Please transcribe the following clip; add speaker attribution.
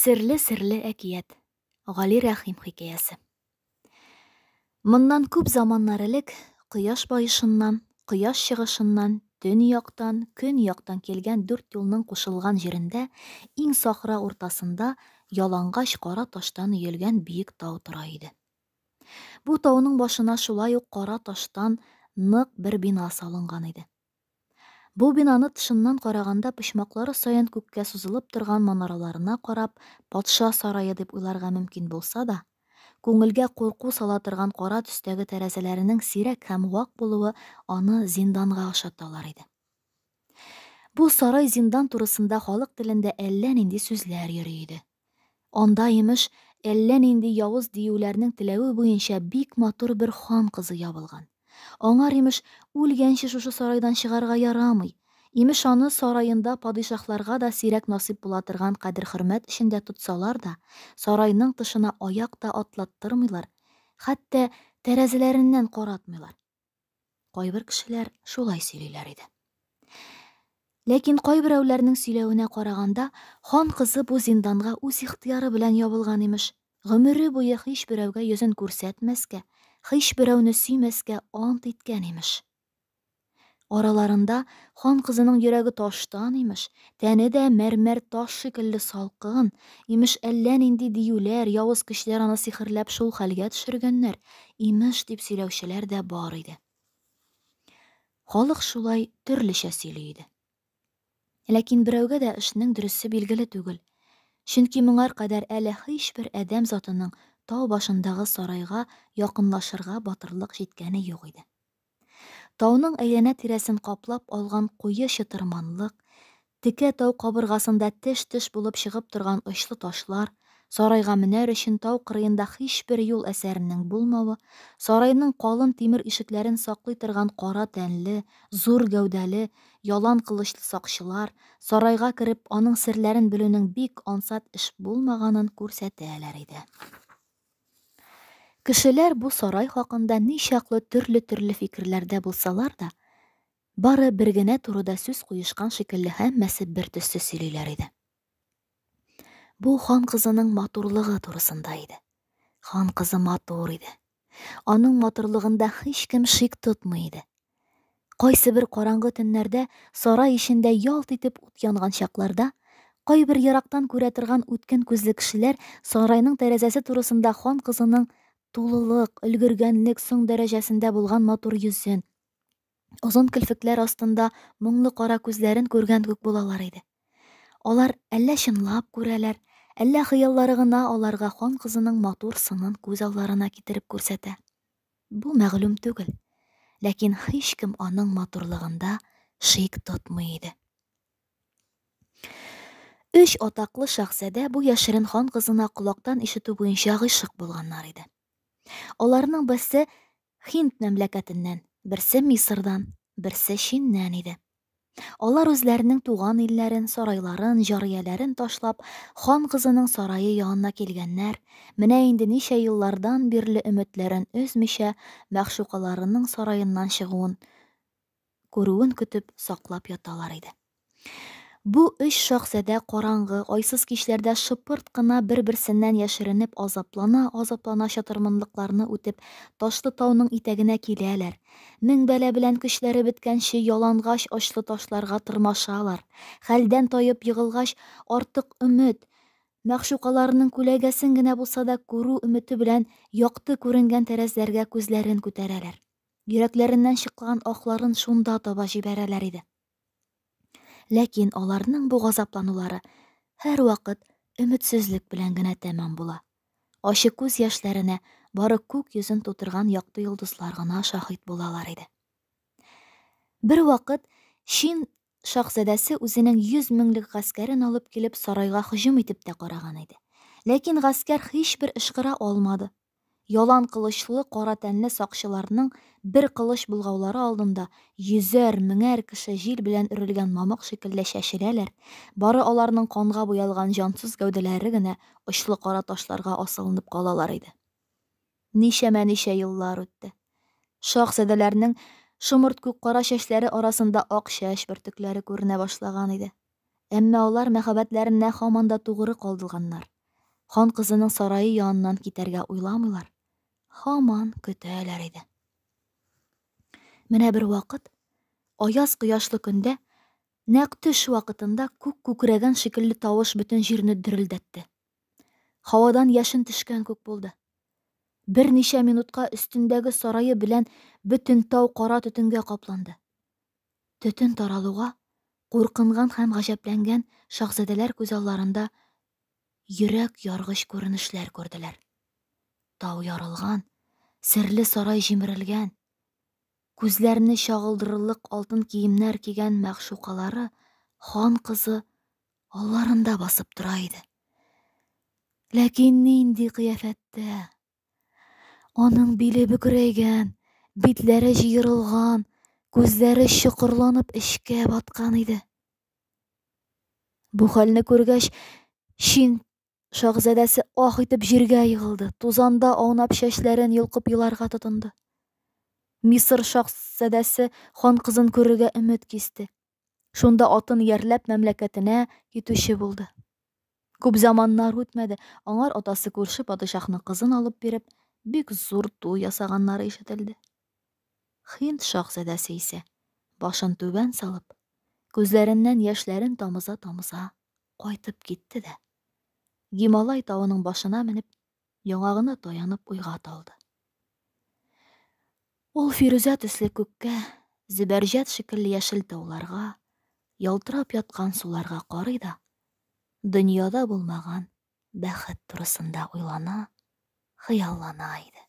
Speaker 1: Серле-серле әкият. Гали Рәхим хикәясе. Моннан күп заманнар элек кояш баешыннан, кояш чыгышыннан, төньяктан, көньяктан килгән дүрт юлның кушылган җирендә, иң сахра уртасында ялангач кара таштан өелгән биек тау тора иде. Бу тауның башына шулай ук кара таштан нык бер бина салынган иде. Бу бинаны тышыннан караганда почмаклары саен күккә сузылып торган манараларына карап, патша сарае дип уйларга мөмкин булса да, күңелгә курку сала торган кара төстәге тәрәзәләренең сирәк һәм вак булуы аны зинданга ошаталар иде. Бу сарай-зиндан турысында халык телендә әллә нинди сүзләр йөри иде. Анда, имеш, әллә нинди явыз диюләрнең теләве буенча бик матур бер хан кызы ябылган. Аңар, имеш, үлгәнче шушы сарайдан чыгарга ярамый. Имеш, аны сараенда падишаһларга да сирәк насыйп була торган кадер-хөрмәт эчендә тотсалар да, сарайның тышына аяк та атлаттырмыйлар, хәтта тәрәзәләреннән каратмыйлар. Кайбер кешеләр шулай сөйлиләр иде. Ләкин кайберәүләрнең сөйләвенә караганда, хан кызы бу зинданга үз ихтыяры белән ябылган имеш. Гомере буе һичберәүгә йөзен күрсәтмәскә, һичберәүне сөймәскә ант иткән имеш. Араларында хан кызының йөрәге таштан имеш, тәне дә мәрмәр таш шикелле салкын, имеш, әллә нинди диюләр, явыз көчләр аны сихерләп шул хәлгә төшергәннәр, имеш, дип сөйләүчеләр дә бар иде. Халык шулай төрлечә сөйли иде. Ләкин берәүгә дә эшнең дөресе билгеле түгел. Чөнки моңар кадәр әле һичбер адәм затының тау башындагы сарайга якынлашырга батырлык җиткәне юк иде. Тауның әйләнә-тирәсен каплап алган куе чытырманлык, текә тау кабыргасында теш-теш булып чыгып торган очлы ташлар, сарайга менәр өчен тау кырыенда һичбер юл әсәренең булмавы, сарайның калын тимер ишекләрен саклый торган кара тәнле, зур гәүдәле, ялан кылычлы сакчылар, сарайга кереп, аның серләрен белүнең бик ансат эш булмаганын күрсәтәләр иде. Кешеләр бу сарай хакында ничаклы төрле-төрле фикерләрдә булсалар да, бары бер генә турыда сүз куешкан шикелле һәммәсе бер төсле сөйлиләр иде. Бу хан кызының матурлыгы турысында иде. Хан кызы матур иде. Аның матурлыгында һичкем шик тотмый иде. Кайсы бер караңгы төннәрдә сарай эчендә ялт итеп ут янган чакларда, кайбер ерактан күрә торган үткен күзле кешеләр сарайның тәрәзәсе турысында хан кызының тулылык, өлгергәнлек соң дәрәҗәсендә булган матур йөзен, озын келфекләр астында моңлы кара күзләрен күргән күк булалар иде. Алар әллә чынлап күрәләр, әллә хыяллары гына аларга хан кызының матур сынын күз алларына китереп күрсәтә. Бу мәгълүм түгел, ләкин һичкем аның матурлыгында шик тотмый иде. Өч атаклы шахзадә бу яшерен хан кызына колактан ишетү буенча гыйшык булганнар иде. Аларның берсе Һинд мәмләкәтеннән, берсе Мисырдан, берсе Чиннән иде. Алар үзләренең туган илләрен, сарайларын, җарияләрен ташлап, хан кызының сарае янына килгәннәр, менә инде ничә еллардан бирле өметләрен өзмичә, мәгъшукаларының сараеннан чыгуын күрүен көтеп, саклап яталар иде. Бу өч шахзадә караңгы, айсыз кичләрдә шыпырт кына бер-берсеннән яшеренеп азаплана-азаплана чытырманлыкларны үтеп, ташлы тауның итәгенә киләләр. Мең бәла белән көчләре беткәнче ялангач очлы ташларга тырмашалар. Хәлдән таеп егылгач, артык өмет, мәгъшукаларының күләгәсен генә булса да күрү өмете белән якты күренгән тәрәзләргә күзләрен күтәрәләр. Йөрәкләреннән чыккан ахларын шунда таба җибәрәләр иде. Ләкин аларның бу газапланулары һәрвакыт өметсезлек белән генә тәмам була. Ачы күз яшьләренә бары күк йөзен тутырган якты йолдызлар гына шаһит булалар иде. Бервакыт Чин шахзадәсе үзенең 100 меңлек гаскәрен алып килеп сарайга һөҗүм итеп тә караган иде. Ләкин гаскәр һичбер ышкыра алмады. Ялан кылычлы, кара тәнле сакчыларның бер кылыч болгаулары алдында йөзәр, меңәр кеше җил белән өрелгән мамык шикелле чәчеләләр, бары аларның канга буялган җансыз гәүдәләре генә очлы кара ташларга асылынып калалар иде. Ничәмә-ничә еллар үтте. Шаһзадәләрнең шомырт күк кара чәчләре арасында ак чәч бөртекләре күренә башлаган иде. Әмма алар мәхәббәтләренә һаман да тугры калдылганнар. Хан кызының сарае яныннан китәргә уйламыйлар, һаман көтәләр иде. Менә бер вакыт, аяз кояшлы көндә, нәкъ төш вакытында күк күкрәгән шикелле тавыш бөтен җирне дерелдәтте. Һавадан яшен төшкән күк булды. Берничә минутка өстендәге сарае белән бөтен тау кара төтенгә капланды. Төтен таралуга, куркынган һәм гаҗәпләнгән шаһзадәләр күз алларында йөрәк яргыч күренешләр күрделәр. Тау ярылган, серле сарай җимерелгән, күзләрне чагылдырырлык алтын киемнәр кигән мәгъшукалары хан кызы алларында басып тора иде. Ләкин нинди кыяфәттә! Аның биле бөкрәйгән, битләре җыерылган, күзләре чокырланып эчкә баткан иде. Бу хәлне күргәч, Чин шаһзадәсе ах итеп җиргә егылды, тузанда аунап чәчләрен йолкып еларга тотынды. Мисыр шаһзадәсе хан кызын күрергә өмет кисте. Шунда атын иярләп мәмләкәтенә китүче булды. Күп заманнар үтмәде, аңар атасы күрше падишаһның кызын алып биреп, бик зур туй ясаганнары ишетелде. Һинд шаһзадәсе исә, башын түбән салып, күзләреннән яшьләрен тамыза-тамыза кайтып китте дә, Гималай тавының башына менеп, яңагына таянып уйга талды. Ул фирүзә төсле күккә, зөбәрҗәт шикелле яшел тауларга, ялтырап яткан суларга карый да, дөньяда булмаган бәхет турысында уйлана, хыяллана иде.